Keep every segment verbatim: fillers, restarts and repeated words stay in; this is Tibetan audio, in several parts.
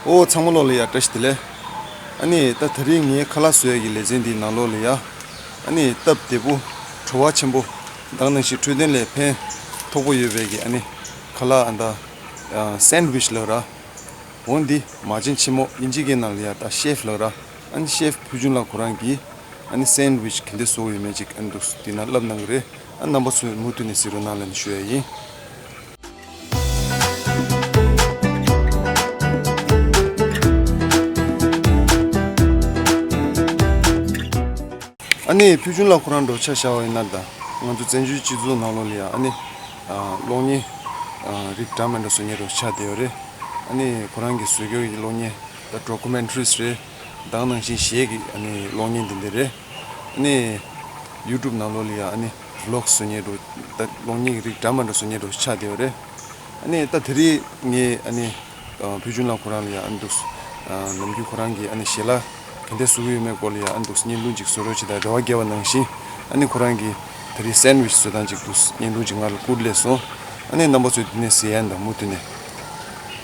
ཨོ་ཚང་མ་ལོག་ལ་ཡ་བཀྲ་ཤིས་བདེ་ལེགས། ཨ་ནི་ད་དེ་རིང་ངའི་ཁ་ལག་བཟོ་ཡ་གི་ལེ་ཚན་འདིའི་ནང་ལོགས་ལ་ཡ། ཨ་ནི་སྟབས་བདེ་པོ། བྲོ་བ་ཆེན་པོ། ད་ག་ནང་བཞིན་འཕྲོད་བསྟེན་ལ་ཕན་ཐོགས་པོ་ཡོད་པའི་གི་ཨ་ནི་ཁ་ལག་ཨ་ད་སན་ཝིཆ་ལབ་ར། འོ་འདི་མ་བྱན་ཆེན་མོ་དབྱིན་ཇི་སྐད་ནང་ལ་ཡ་ད་ཤེཕ་ལབ་ར། ཨ་ནི་ཤེཕ་ཕུལ་བྱུང་ལགས་ཁོ་རང་གིས་ཨ་ནི་སན་ཝིཆ་ག་འདྲ་བཟོ་ཡོད་མེད་ཅིག་ཨ་ནི་འདུག་འདི་ན་ལབ་གནང་གི་རེད། ཨ་རྣམ་པ་ཚོས་མུ་མཐུད་ནས་གཟིགས་རོགས་གནང་ལབ་ནས་ཞུ་ཡ་ཡིན། ཨ་ནི་ཕུལ་བྱུང་ལགས་ཁོ་རང་འདྲ་ཆ་བཞག་པ་ཡིན་ན་ད་ང་ཚོ་བཙན་བྱོལ་སྤྱི་ཚོགས་ནང་ལོགས་ལ་ཡ་ཨ་ནི་གློག་བརྙན་རིགས་འདྲ་མི་འདྲ་བཟོ་མཁན་འདྲ་ཆགས་བསྡད་ཡོད་རེད། ཨ་ནི་ཁོ་རང་གི་བཟོ་རྒྱུ་གི་གློག་བརྙན་ད་ཌོ་ཀུ་མེན་ཊ་རིས་རེད། ད་ག་ནང་བཞིན་གཞས་ཀྱི་ཨ་ནི་གློག་བརྙན་འདི་འདྲ་རེད། ཨ་ནི་ཡུ་ཊུབ་ནང་ལོགས་ལ་ཡ་ཨ་ནི་བི་ལོག་བཟོ་མཁན་འདྲ་ད་གློག་བརྙན་གྱི་རིགས་འདྲ་མི་འདྲ་བཟོ་མཁན་འདྲ་ཆགས་བསྡད་ཡོད་རེད། ཨ་ནི་ད་དེ་རིང་ངས་ཨ་ནི་ཕུལ་བྱུང་ལགས་ཁོ་རང་ལ་ཡ་ཨ་ནི་འདུག་ནམ་རྒྱུན་ཁོ་རང་གིས་ཨ་ནི་ཞལ་ལག་ག་འདྲ་བཟོ་གི་ཡོད་མེད་སྐོར་ལ་ཡ་ཨ་ནི་འདུག་བརྙན་ཐུང་ཅིག་བཟོ་རོགས་བྱེད་དང་རེ་བ་བརྒྱབ་པ་ནང་བཞིན་ཨ་ནི་ཁོ་རང་གིས་དེ་རིང་སན་ཝིཆ་བཟོ་སྟངས་ཅིག་འདུག་བརྙན་ཐུང་ཅིག་ང་ལ་བསྐུར་སླེབས་སོང་། ཨ་ནི་རྣམ་པ་ཚོས་དེ་ནས་གཟིགས་ཡ་ཡིན་ད་མུ་མཐུད་ནས།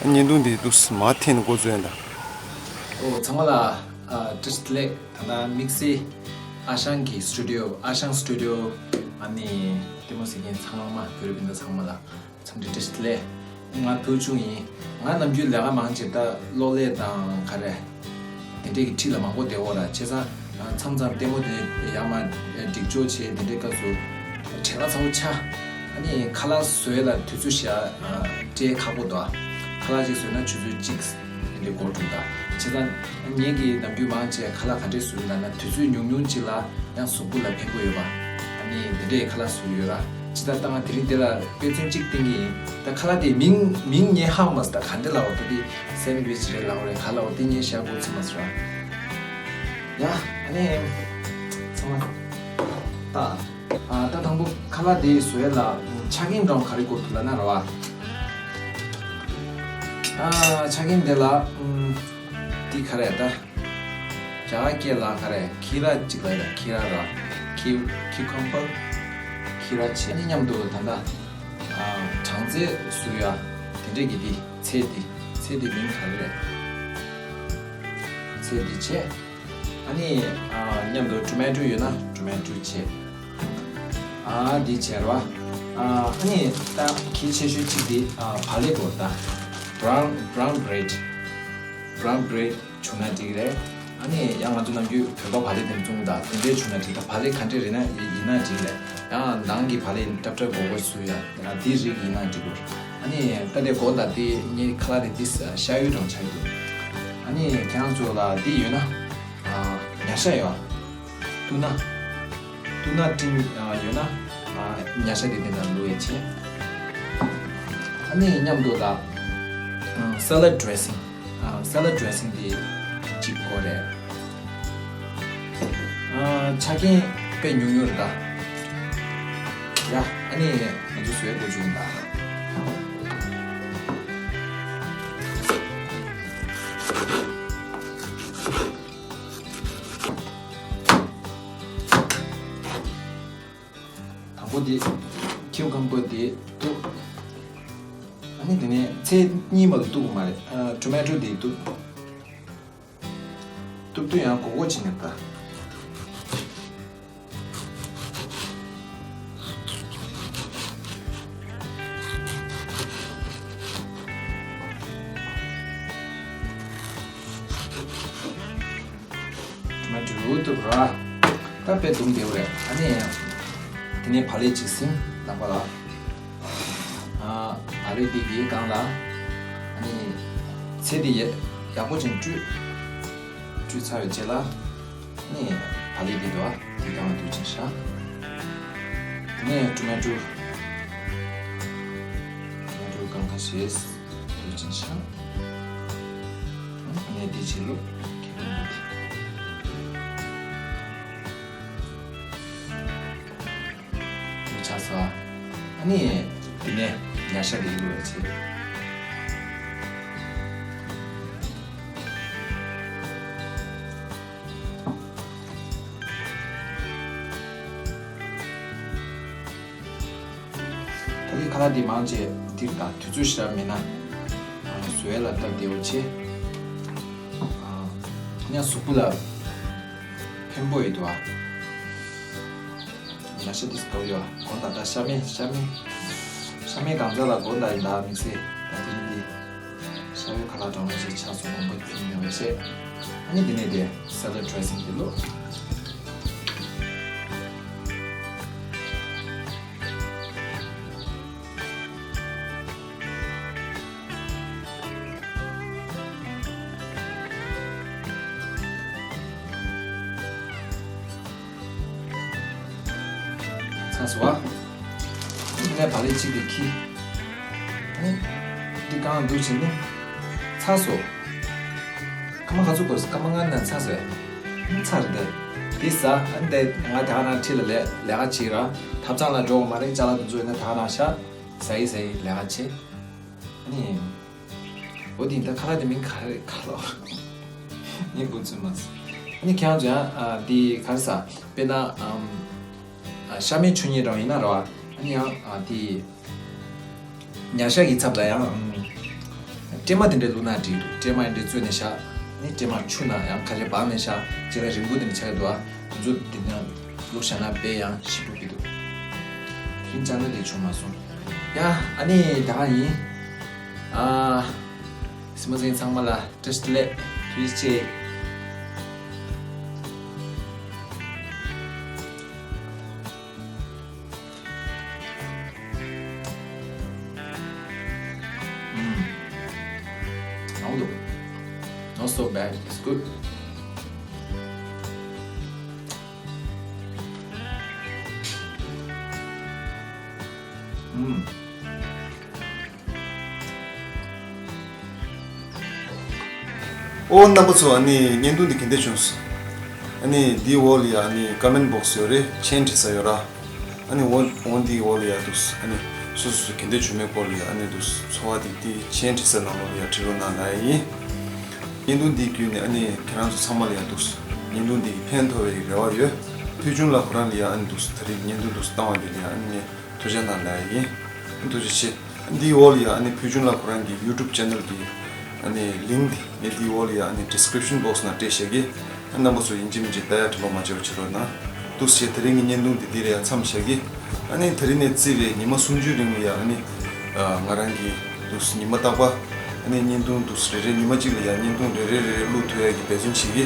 ཨ་བརྙན་ཐུང་འདི་འདུག་མར་འཐེན་ནས་འགོ་བཙུགས་ཡ་ཡིན་ད། ཨོ་ཚང་མ་ལ་ཨ་བཀྲ་ཤིས་བདེ་ལེགས། ད་ལྟ་དམིགས་བསལ་ཨ་ཞང་གི་སི་ཊུ་ཌི་ཡོ་ཨ་ཞང་སི་ཊུ་ཌི་ཡོ་ཨ་ནི་ལྟད་མོ་གཟིགས་མཁན་ཚང་མ་བོད་རིགས་སྤུན་ཟླ་ཚང་མ་ལ་འཚམས་འདྲི་བཀྲ་ཤིས་བདེ་ལེགས། ང་ཕུལ་བྱུང་ཡིན། ང་ནམ་རྒྱུན་ལས་ཀ་མང་ཆེ་ད་གློག་ཀླད་དང་ག་རེ་དེ་འདྲས་ཀྱི་འཁྲིས་ལ་མང་པོ་བསྡད་ཡོད་ར། བྱས་ཙང་མཚམས་མཚམས་ལྟད་མོ་དེ་ཡར་མར་སྒྲིག་སྦྱོར་བྱས་དེ་འདྲས་སྐབས་སུ་བྲེལ་བ་ཚ་པོ་ཆགས། ཨ་ནི་ཁ་ལག་བཟོ་ཡས་ལ་དུས་ཚོད་བཞག་སྤྲད་ཁག་པོ་འདུག་ཁ་ལག་ཅིག་བཟོས་ན་ཆུ་ཚོད་གཅིག་དེ་འདྲས་འགོར་འགྲོ་ད། བྱས་ཙང་ངེད་ཀྱིས་ནམ་རྒྱུན་མང་ཆེ་ཁ་ལག་ག་འདྲས་བཟོ་ཡིན་ལབ་ན་དུས་ཚོད་ཉུང་ཉུང་ཅིག་ལ་ཡང་གཟུགས་པོ་ལ་ཕན་པོ་ཡོད་པ། ཨ་ནི་དེ་འདྲས་ཁ་ལག་བཟོ་ཡི་ཡོད་ར། ཇི་ལྟར་ད་ང་དེ་རིང་འདི་ལ་དཔེ་མཚོན་གཅིག་བསྟན་གྱི་ཡིན། ད་ཁ་ལག་དེ་མིང་མིང་ངས་ཧ་གོ་མ་སོང་། ད་ག་འདྲ་ལབ་དགོས། ད་དེ་སན་ཝིཆ་རེད་ལབ་དགོས་རེད། ག་ལབ་དགོས་དེ་ངས་ཤེས་དགོས་ཚོད་མ་སོང་ར། ཡ་ཨ་ནི་ཚང་མ་ད་ཨ་ད་དང་པོ་ཁ་ལག་དེ་བཟོ་ཡས་ལ་ཆ་རྐྱེན་འདྲ་བོ་ག་རེ་དགོས་འདུག་ལབ་ན་ར་བ། ཨ་ཆ་རྐྱེན་དེ་ལ་ཨམ་འདི་ག་རེ་ད། རྒྱ་གར་སྐད་ལ་ག་རེ་ཁི་ར་ཅིག་ལ་ཡ་ཁི་ར་ར། ཁི་ཁིའུ་ཁམ་པར། ཁི་ར་བྱས་ནས་མཉམ་དུ་ད་ལྟ་ཨ་གྲང་རྩལ་བཟོ་ཡ་དེ་འདྲས་ཀྱི་དེ་ཚལ་དེ་ཚལ་དེ་མིང་ག་རེ་རེད། ཚལ་དེ་བྱས། ཨ་ནི་ཨ་མཉམ་དུ་ཊོ་མེ་ཊོ་ཡོད་ན་ཊོ་མེ་ཊོ་བྱས། ཨ་འདི་བྱས་ར་བ། ཨ་ཨ་ནི་ད་གལ་ཆེ་ཤོས་གཅིག་དེ་ཨ་བག་ལེབ་དགོས་ད། བྷ་རའུན་བྷ་རའུན་བྷི་རེཌ། བྷ་རའུན་བྷི་རེཌ། བྱུང་ན་འགྲིག་རེད། ཨ་ནི་ཡང་ང་ཚོ་ནམ་རྒྱུན་བོད་པ་བག་ལེབ་དེ་བཙོང་གི་ད་དེ་འདྲའི་བྱུང་ན་འགྲིག་ད་བག་ལེབ་ག་འདྲས་རེད་ན་ཡིན་ན་འགྲིག་རེད། ཡང་ནང་གི་བག་ལེབ་ཏྲབ་ཏྲབ་གོག་གོག་བཟོ་ཡ་ཡང་དེ་རིགས་ཡིན་ན་འགྲིག་གོ། ཨ་ནི་ད་དེ་གོ་ད་དེ་ངའི་ཁ་ལག་དེ་དེ་ཤ་ཡོད་གྲང་ཆ་ཡོད་འདུག་ཨ་ནི་ཁྱེད་རང་ཚོ་ལ་དེ་ཡོད་ན་ཨ་ཉ་ཤ་ཡོད། ཏུ་ན། ཏུ་ན་ཊིན་ཡོད་ན་ཨ་ཉ་ཤ་དེ་དེ་ན་བླུག་ཡ་བྱས། ཨ་ནི་མཉམ་དུ་ད་ཨ་སེ་ལཌ་ཌི་རེ་སིང་། ཨ་སེ་ལཌ་ཌི་རེ་སིང་དེ་གཅིག་དགོས་རེད། ཨ་ཆ་རྐྱེན་དཔེ་ཉུང་ཉུང་རེད་ད། ཡ་ཨ་ནི་ང་ཚོ་བཟོས་འགོ་བཙུགས་ད། དང་པོ་དེ་ཁིའུ་ཁམ་པར་དེ་གཏུབ། ཨ་ནི་དེ་ནས་ཚལ་གཉིས་མ་གཏུབ་དགོས་མ་རེད། ཨ་ཊོ་མེ་ཊོ་དེ་གཏུབ། གཏུབ་དུས་ཡང་གོག་གོག་བྱས་ནས་ད། ཊོ་མེ་ཊོ་གཏུབ་ར། ད་དཔེ་བརྡུངས་བསྡད་ཡོད་རེད། ཨ་ནི་དེ་ནས་བག་ལེབ་ཅིག་ཟིན་ནང་པ་ལ། ཨ་བག་ལེབ་འདི་གི་སྒང་ལ་ཨ་ནི་ཚལ་འདི་ཡ་ཡག་པོ་ཅིག་བཀྲུས། བཀྲུས་ཚར་བའི་རྗེས་ལ་ཨ་ནི་བག་ལེབ་འདི་འདུག་ཨ་འདི་སྒང་ལ་འདུག་ཅིག་བཞག་དེ་ནས་ཊོ་མེ་ཊོ། ཊོ་མེ་ཊོ་སྒང་ཁ་ཤས་འདུག་ཅིག་བཞག་ཨ་ནི་འདི་ཅིག་བླུགས། ཆགས་སོང་། ཨ་ནི་དེ་ནས་ཉ་ཤ་དེ་བླུགས་ཡ་བྱེད། ད་རེས་ཁ་ལག་འདི་མང་ཆེ་འདིར་དང་དུས་ཚོད་ཞེ་དྲག་མེད་ན་བཟོ་ཡ་ལ་སྟབས་བདེ་བོ་བྱེད། ཡང་གཟུགས་པོ་ལ་ཕན་པོ་ཡོད་དོ། ཨ་ཉ་ཤ་དེ་ཚོ་ཡོད། གོན་ད་ད་ཤ་མེད་ཤ་མེད་ཤ་མེད་གང་ཟག་ལ་གོན་ད་ཡིན་ད་མི་ཚེ་ད་དེ་ནི་དེ་ཤ་བའི་ཁ་ལག་གྲང་བ་ཞིག་ཆགས་སོང་། གོན་པ་ཁྱུང་ཉོ་བའི་ཆེད། ཨ་ནི་དེ་ནས་དེ་སེ་ལ་ཌི་ཌི་རེ་སིང་དེ་ལོ། ཚར་སོང་ཨ། ངས་བག་ལེབ་གཅིག་དེ་ཁྱེར། ཨ་ནི་འདི་གང་འདུག་བྱས་ནས་ཚར་སོང་། སྐར་མ་ག་ཚོད་འགོར་སོང་། སྐར་མ་ལྔ་ནང་ཚར་སོང་། ཨ་ནི་ཚར་རེད་དེ། འདི་ཟ། ཨ་ནི་དེ་ང་དེ་ག་ནང་ཁྲིད་ལ་ལས་ལས་ཀ་བྱེད་ར། ཐབ་ཚང་ལ་འགྲོ་དགོས་མ་རེད། ཅ་ལག་དེ་ཚོ་ཡོད་ན་དེ་ག་ནང་བཞག་ཟ་ཡི་ཟ་ཡི་ལས་ཀ་བྱེད། ཨ་ནི། འོ་དེ་ད་ཁ་ལག་དེ་མིང་ག་རེ་ཁ་ལག་ངས་འགོ་ཚུགས་མ་སོང་། ཨ་ནི་ཁྱེད་རང་ཚོ་ཡང་ཨ་དེ་ག་རེ་ཟ། དཔེར་ན་ཨམ་ཨ་ཤ་མེད་ཆུ་གཉིས་རང་ཡིན་ན་ར། ཨ་ནི་ཡང་ཨ་དེ་ཉ་ཤ་གི་ཚབ་ལ་ཡང་ཨམ་སྲན་མ་དེ་འདྲས་བླུགས་ན་འགྲིག་འདུག་སྲན་མ་དེ་འདྲས་བཙོས་ནས་བཞག་ཨ་ནི་སྲན་མ་ཆུ་ནང་ཡང་ཁ་ཤས་སྦངས་ནས་བཞག་ཅི་ལ་རིང་པོ་དེ་འདྲས་ཆགས་ཀྱི་འདུག་ཨ་དེ་ཚོ་དེ་ནང་བླུགས་བཞག་ན་དཔེ་ཡང་ཞིམ་པོ་འདུག་དེ་རིང་ཅ་ལག་ལས་བྱུང་མ་སོང་། ཡ། ཨ་ནི་ད་ག་ཡིན། ཨ། སི་མ་སེང་ཚང་མ་ལ་བཀྲ་ཤིས་བདེ་ལེགས། ཐུགས་རྗེ་ཆེ། ཨུམ། ཨའུ་དོ། Not so bad. It's good. ཨུམ། ཨོ་རྣམ་པ་ཚོ། ཨ་ནི་བརྙན་ཐུང་འདི་ག་འདྲས་བྱུང་སོང་། ཨ་ནི་འདིའི་འོག་ལ་ཡ་ཨ་ནི་ཀོ་མེན་ཊི་བོག་སི་ཡོད་རེད། མཆན་བྲིས་ས་ཡོད་ར། ཨ་ནི་འོ་འོ་འདིའི་འོག་ལ་ཡ་འདུག་ཨ་ནི་སོ་སོ་སོ་ག་འདྲས་བྱུང་མེད་སྐོར་ལ་ཡ་ཨ་ནི་འདུག་ཚོར་བ་དེ་དེ་མཆན་བྲིས་ས་ནང་ལོགས་ལ་ཡ་བྲིས་རོགས་གནང་ལབ་ཡ་ཡིན། བརྙན་ཐུང་འདི་བརྒྱུད་ནས་ཨ་ནི་ཁྱེད་རང་ཚོ་ཚང་མ་ལ་ཡ་འདུག་བརྙན་ཐུང་འདི་ཕན་ཐོགས་པའི་རེ་བ་ཡོད། ཕུལ་བྱུང་ལ་ཁོ་རང་ལ་ཡ་ཨ་ནི་འདུག་ད་རེས་བརྙན་ཐུང་འདུག་བཏང་བ་འདི་ལ་ཡ་ཨ་ནི་ཐུགས་རྗེ་གནང་ལབ་ཡ་ཡིན། ཐུགས་རྗེ་ཆེ། འདིའི་འོག་ལ་ཡ་ཨ་ནི་ཕུལ་བྱུང་ལ་ཁོ་རང་གི་ཡུ་ཊུབ་ཅེ་ནལ་གྱི་ཨ་ནི་ལིང་ཀི་འདི་ངས་འདིའི་འོག་ལ་ཡ་ཨ་ནི་ཌི་སི་ཀི་རིབ་ཤན་བོག་སི་ནང་སྤྲད་བཞག་གི། ཨ་རྣམ་པ་ཚོ་ཡིན་གཅིག་མིན་གཅིག་ལྟ་ཡ་དྲན་པ་མ་བརྗེད་པ་བྱེད་རོགས་གནང་། འདུག་སེ་དེ་རིང་གི་བརྙན་ཐུང་འདི་འདི་ལ་ཡ་མཚམས་བཞག་གི། ཨ་ནི་དེ་རིང་ནས་བརྩིས་པའི་ཉི་མ་སུམ་ཅུའི་རིང་ལ་ཡ་ཨ་ནི་ང་རང་གིས་འདུག་སེ་ཉི་མ་རྟག་པར་ཨ་ནི་བརྙན་ཐུང་འདུག་སེ་རེ་རེ་ཉི་མ་གཅིག་ལ་ཡ་བརྙན་ཐུང་རེ་རེ་རེ་རེ་བླུག་ཐུབ་ཡ་གི་འབད་བརྩོན་བྱེད་གི།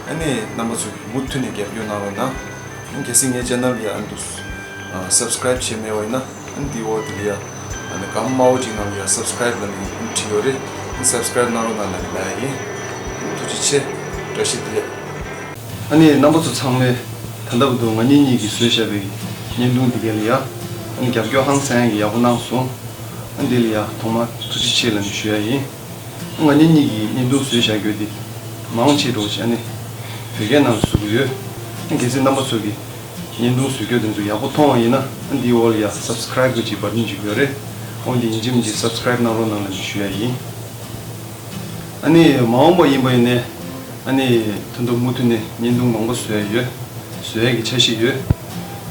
ཨ་ནི་རྣམ་པ་ཚོ་གིས་མུ་མཐུད་ནས་རྒྱབ་སྐྱོར་གནང་རོགས་གནང་། གལ་སྲིད་ངའི་ཅེ་ནལ་ལ་ཡ་ཨ་ནི་འདུག་སེ་སབ་སི་ཀི་རབ་བྱས་མེད་པ་ཡིན་ན་ཨ་ནི་འདི་འོག་འདི་ལ་ཡ་ཨ་ནི་སྒམ་དམར་པོ་ཅིག་ནང་ལ་ཡ་སབ་སི་ཀི་རབ་ལབ་ནས་ཨ་ནི་བྲིས་ཡོད་རེད། ཨ་ནི་སབ་སི་ཀི་རབ་གནང་རོགས་གནང་ལབ་ནས་ལབ་ཡ་ཡིན། ཨ་ནི་ཐུགས་རྗེ་ཆེ། བཀྲ་ཤིས་བདེ་ལེགས། ཨ་ནི་རྣམ་པ་ཚོ་ཚང་མས་ད་ལྟ་བར་དུ་ང་གཉིས་གཉིས་ཀྱིས་བཟོས་བཞག་པའི་བརྙན་ཐུང་འདི་ག་ལ་ཡ་ཨ་ནི་རྒྱབ་སྐྱོར་ཧང་སང་གི་ཡག་པོ་གནང་སོང་། ཨ་ནི་འདི་ལ་ཡ་ཐོག་མར་ཐུགས་རྗེ་ཆེ་ལབ་ནས་ཞུ་ཡ་ཡིན། ང་གཉིས་གཉིས་ཀྱིས་བརྙན་ཐུང་བཟོས་བཞག་རྒྱུ་དེ་མང་ཆེ་འགྲོ་བྱས་ནས་བོད་སྐད་ནང་བཟོ་གི་ཡོད། གལ་སྲིད་རྣམ་པ་ཚོ་གིས་བརྙན་ཐུང་བཟོ་རྒྱུ་དེ་ཚོ་ཡག་པོ་མཐོང་བ་ཡིན་ན་ཨ་འདིའི་འོག་ལ་ཡ་སབ་སི་ཀི་རབ་གི་ཅིག་བ་ཊན་ཅིག་ཡོད་རེད། འོ་འདི་ཡིན་གཅིག་མིན་གཅིག་སབ་སི་ཀི་རབ་གནང་རོགས་གནང་ལབ་ནས་ཞུ་ཡ་ཡིན། ཨ་ནི་མ་འོངས་པ་ཡིན་པ་ཡིན་ནའི་ཨ་ནི་ད་དུང་མུ་མཐུད་ནས་བརྙན་ཐུང་མང་པོ་བཟོ་ཡ་ཡོད། བཟོ་ཡ་གི་འཆར་གཞི་ཡོད།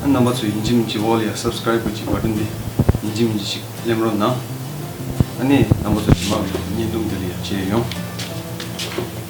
ཨ་རྣམ་པ་ཚོ་ཡིན་གཅིག་མིན་གཅིག་འོག་ལ་ཡ་སབ་སི་ཀི་རབ་གི་ཅིག་བ་ཊན་འདི་ཡིན་གཅིག་མིན་གཅིག་ཅིག་གླེམ་རོགས་གནང་། ཨ་ནི་རྣམ་པ་ཚོ་རྗེས་མ་གི་བརྙན་ཐུང་འདི་ལ་ཡ་མཇལ་ཡོང་།